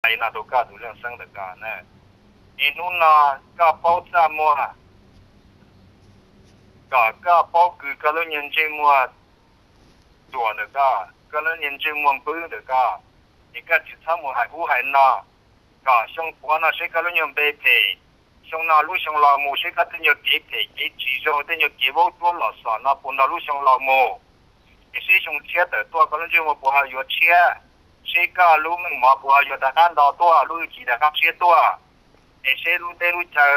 li no rau koj tus leej xeeb ntawm koj na. Es hnub no koj paub txaj muag, kom koj paub kwv koj lub niag ntsej muag ruam ntawm koj, koj lub niag ntsej muag npwb ntawm koj, es koj tsis txhob mus hais ub hais no, kom xyoo puav no seb koj lub nyuag npe phem, xyoo no lub xyoo los mus seb koj tej nyuag kev phem kev tsis zoo, tej nyuag kev vaub tsuab los xom no puas nrog lub xyoo los mus. Es seb xyoo tshiab tawm tuaj koj lub ntsej muag puas ho yuav tshiab, seb koj lub meej mom puas ho yuav rov qab nto tuaj, lub hwj chim rov qab tshiab tuaj. Es seb lub teb lub chaw,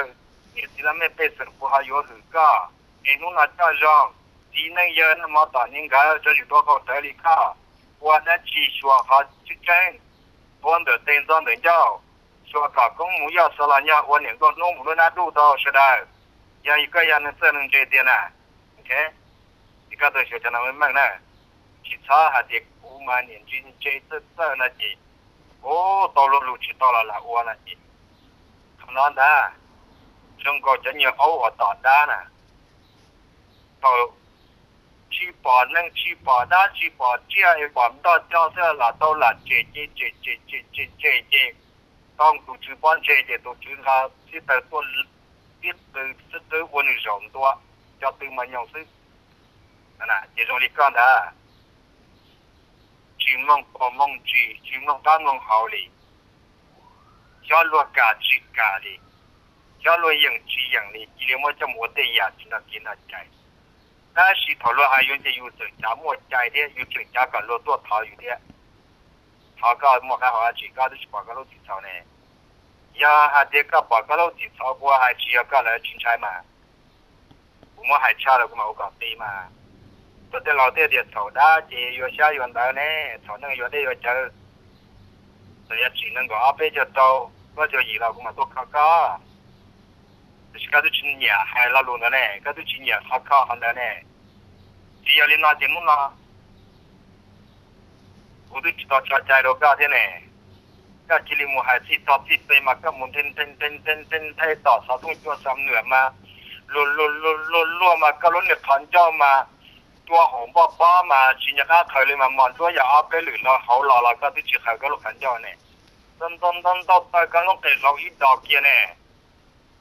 niam txiv laj mej pej xeem puas ho yuav hwm koj. Es hnub no coj zoo, txiv neej yawg noj mov tom niag nkawd tso yus rau qaum tawv li koj, ua dab tsi xyuas qhov tseeb tseeb, ua ntawm tes ntxo ntawm ncauj, xyuas kom koob mus yoj xav los nyog ua niam nkauj hnub mus lub nab duj rau sawv daws. Yog koj yog neeg txawj neeg ntse tiag na, es koj tau xyuas cov no meej meej na, tsis txhob hais tias kuv mas niam ntsis ntse txawj txawj no ces, ub, tau luag lus tsis tau los lam ua no ces, qhov no ntag, zoo nkaus cov nyuag aub uas tom dab na, thaum tsis pom neeg tsis pom dab tsis pom tsiaj es pom ntoj co xwb los tau lam tsem ces tsem tsem tsem tsem tsem ces tau tus tswv pob ntseg ces tus tswv nqa txhib taws tuaj, tib qw xwb qwb ua nws zaum ntua, cov tw mas nyoos xwb. Ces zoo li koj ntag, tsis mloog pom mloog ntsis, tsis mloog qab mloog hauv li, xyov luag kam tsis kam li, xyov luag yeem tsis yeem li, cia li muab coj mus ua tej yam tsis nrog kev nrog cai. Tab sis thaum luag hais yus ces yus txawm cav muaj cai thiab, yus tseem cav kom luag tuaj thov yus thiab. Thov koj muaj qab hau dab tsi, koj twb tsis pom koj lub txim txhaum ne. Yog hais tias koj pom koj lub txim txhaum, kuv hais tsis yog koj lawv tsis ntshai mas, kuv muab hais tshaj los kuv mam ua kom ti mas. Tuaj tej laus thiaj tias txhaum dab ces yuav xyab yuav ntawv ne, txhaum neeg yuav dej yuav cawv. Txawm yuav tsim nees nkaum ob peb caug rau plaub caug yim los kuv mam tuaj kho koj. Tiam sis koj twb tsis nyiam hais lo lus ntawd ne, koj twb tsis nyiam qhov kho qhov ntawd ne. Tsis yog li no ces hnub no kuv twb tsis tau tso cai rau koj thiab ne. Koj cia li mus hais txij tog txij pem mas koj mus nthe nthe nthe nthe tom xov tooj cua xam nuam mas luag luag luag luag luag mas koj lub niag qhov ncauj mas cua hauv npoj pob mas tsis nco qab qhaws li mas mos ntsuab yog ob peb lwm no hauv los los koj twb tsis qhaws koj lub qhov ncauj ne. Ntau ntau ntau ntau taw koj lub qe hlau ib dos kiag ne,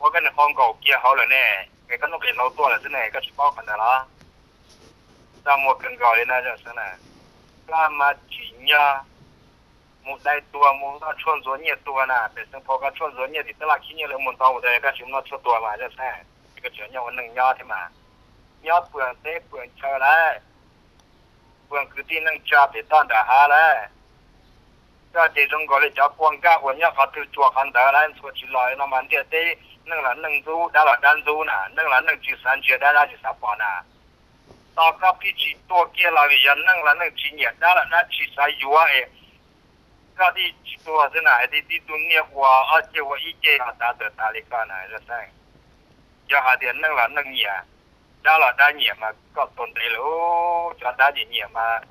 ua koj niag qau nkaum kiag hauv lawm ne, es koj lub qe hlau tuaj lawm xwb ne, koj tsis paub qhov ntawd los? Txaj muag kawg nkaus li na Zaj Xeeb na. Koj mas tsim nyog mus dai tuag mus noj tshuaj ntxuav nyiaj tuag na, pem Xeev Phau koj tshuaj ntxuav nyiaj tim tab laj khib nyiaj lawv mus ntau mus tas koj tsis mus noj tshuaj tuag mas Zaj Xeeb, koj tseem nyob ua neej nyob thiab mas. Nyob puag teb puag chaw lawm, puag kwv tij neej tsa pem toj nram hav lawm. Koj ces zoo nkaus li cov kua nkaj uas nyob qhov twg tsuas qhov ntawd lawm, ntxhua tsis los no mas ntiaj teb neeg los neeg ntxub, dab los dab ntxub na, neeg los neeg tsis xav ntsia dab, dab tsis xav pom na. Tos koj pib tsis tuag kiag los vim yog neeg los neeg tsis nyiam, dab los dab tsis xav yuav es koj thiaj tsis tuag xwb na. Hais tias tib tug niag ua ob ceg ua ib ceg los tav tawm tas li koj na Zaj Xeeb. Yog hais tias neeg los neeg nyiam, dab los dab nyiam mas koj tuag ntev lawm. Cov dab nyiam nyiam mas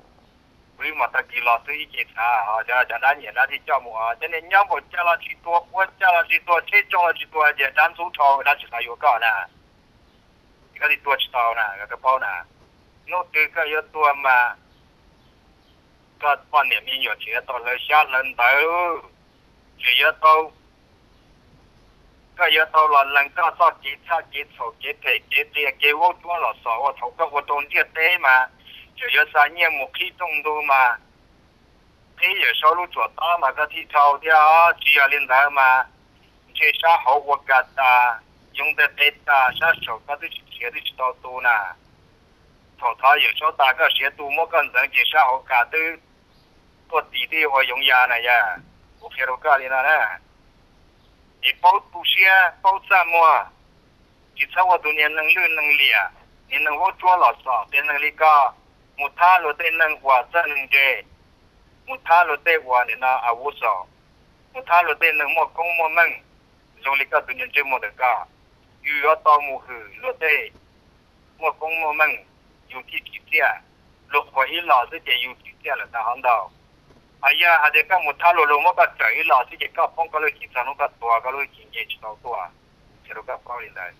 kuv ib hmos tag kis los xwb ib ce xav, cov dab nyiam dab thiaj coj mus, cov niag nyob npaum cas los tsis tuag, ua cas los tsis tuag, tsheb tsoo los tsis tuag, ces dab ntxub dhau dab tsis xav yuav koj na. Ces koj thiaj tuag tsis tau na, koj paub na. Hnub twg koj yuav tuag mas koj poj niam me nyuam tseem yuav tau hlawv xyab hlawv ntawv, tseem yuav tau, koj yuav tau los lees koj txoj kev txhaj kev txhaum kev phem kev qias kev vaub tsuab los xom uas thaum koj ua rau ntiaj teb mas tseem yuav xa nyiaj mus qhib rooj ntug mas qhib Yawm Saub lub tsuam tob mas koj thiaj dhau thiab. Tsis yog li ntawd mas ntshe sab hauv ua kas tas, yoov ntawd qe tas, sab saum koj twb tsis siav twb tsis tau tu na. Thaum thov Yawm Saub tas koj siav tu muab koj ntxeev ces sab hauv kas twb tuaj tis twb yuav ua yoov ya na yog. Kuv qhia rau koj li no na, es paub tu siab paub txaj muag, tsis txhob ua tus niag neeg lwj neeg liam, niag neeg vaub tsuab los xom qias neeg li koj, mus thab luag tej neeg uas txawj neeg ntse, mus thab luag tej uas nim no a vuv xaum, mus thab luag tej neeg muaj koob muaj meej zoo li koj tus niag ntsej muag ntawm koj. Yus yuav tau mus hwm luag tej muaj koob muaj meej, yus thiaj tsim txiaj. Luag qhuas ib los xwb ces yus tsim txiaj lawm tas hov ntau. Hos yog hais tias koj mus thab luag, luag muab koj tsawm ib los xwb ces koj poob koj lub hwj chim txog hnub koj tuag, koj lub hwj chim nce tsis tau tuaj. Qhia rau koj paub li ntawd.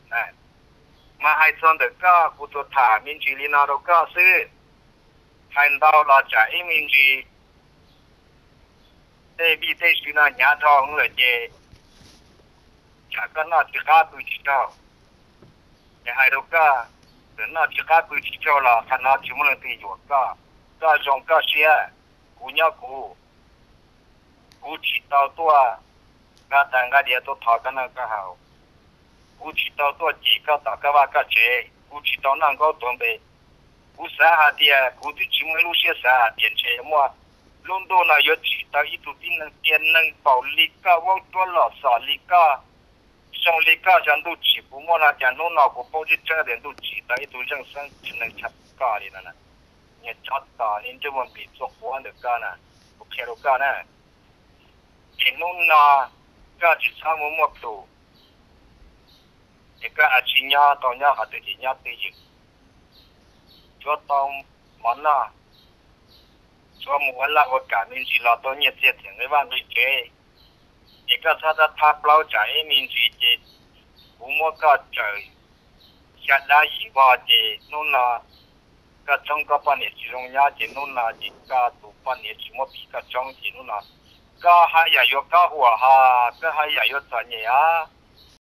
Mas hais txog ntawm koj, kuv tsuas tham me ntsis li no rau koj xwb. Hais ntau los tsam ib me ntsis Tej vij tej sw no hnyav dhau lawm ces tsam koj noj tsis qab pw tsis tsaug. Es hais rau koj, txawm noj tsis qab pw tsis tsaug los qhov no tsis muaj leej twg yuam koj. Koj zoo koj siab, kuv nyob kuv. Kuv tsis tau tuaj nqa tais nqa diav tuaj thov koj noj koj haus. Kuv tsis tau tuaj cem koj tom koj vaj koj tsev, kuv tsis tau noj nkaub tuav npe. Kuv xav hais tias kuv twb tsis muaj ib lub siab xav hais tias ntshe yuav muaj lub ntuj no yuav tsim tau ib tug tib neeg tiaj neeg npaum li koj, vaub tsuab los xom li koj, zoo li koj. Xyov ntuj tsim kuv muaj no cas hnub no kuv paub tseeb tseeb tias ntuj tsim tau ib tug zeej xeeb tib neeg tshaj koj li no. Niag tsov tom li ntsej muag npis txua quav ntawm koj na, kuv qhia rau koj na. Ces hnub no koj tsis txhob mus muaj plhus, ces koj a tsis nyob tau nyob qhov twg ces nyob twj ywm, tshuav tau mov noj, tshuav mus ua laj ua kam me ntsis los tau nyiaj txiag thiab nqi vaj nqi tsev. Ces koj txhob thab plaub tsam ib me ntsis ces kuv muab koj tsawm xya dab yim vog ces hnub no koj txhoob koj poj niam tsis zoo nyob ces hnub no ces koj tus poj niam tsis muab pim koj txhoob ces hnub no koj haj yam yuav kab huam ho, koj haj yam yuav txom nyem os.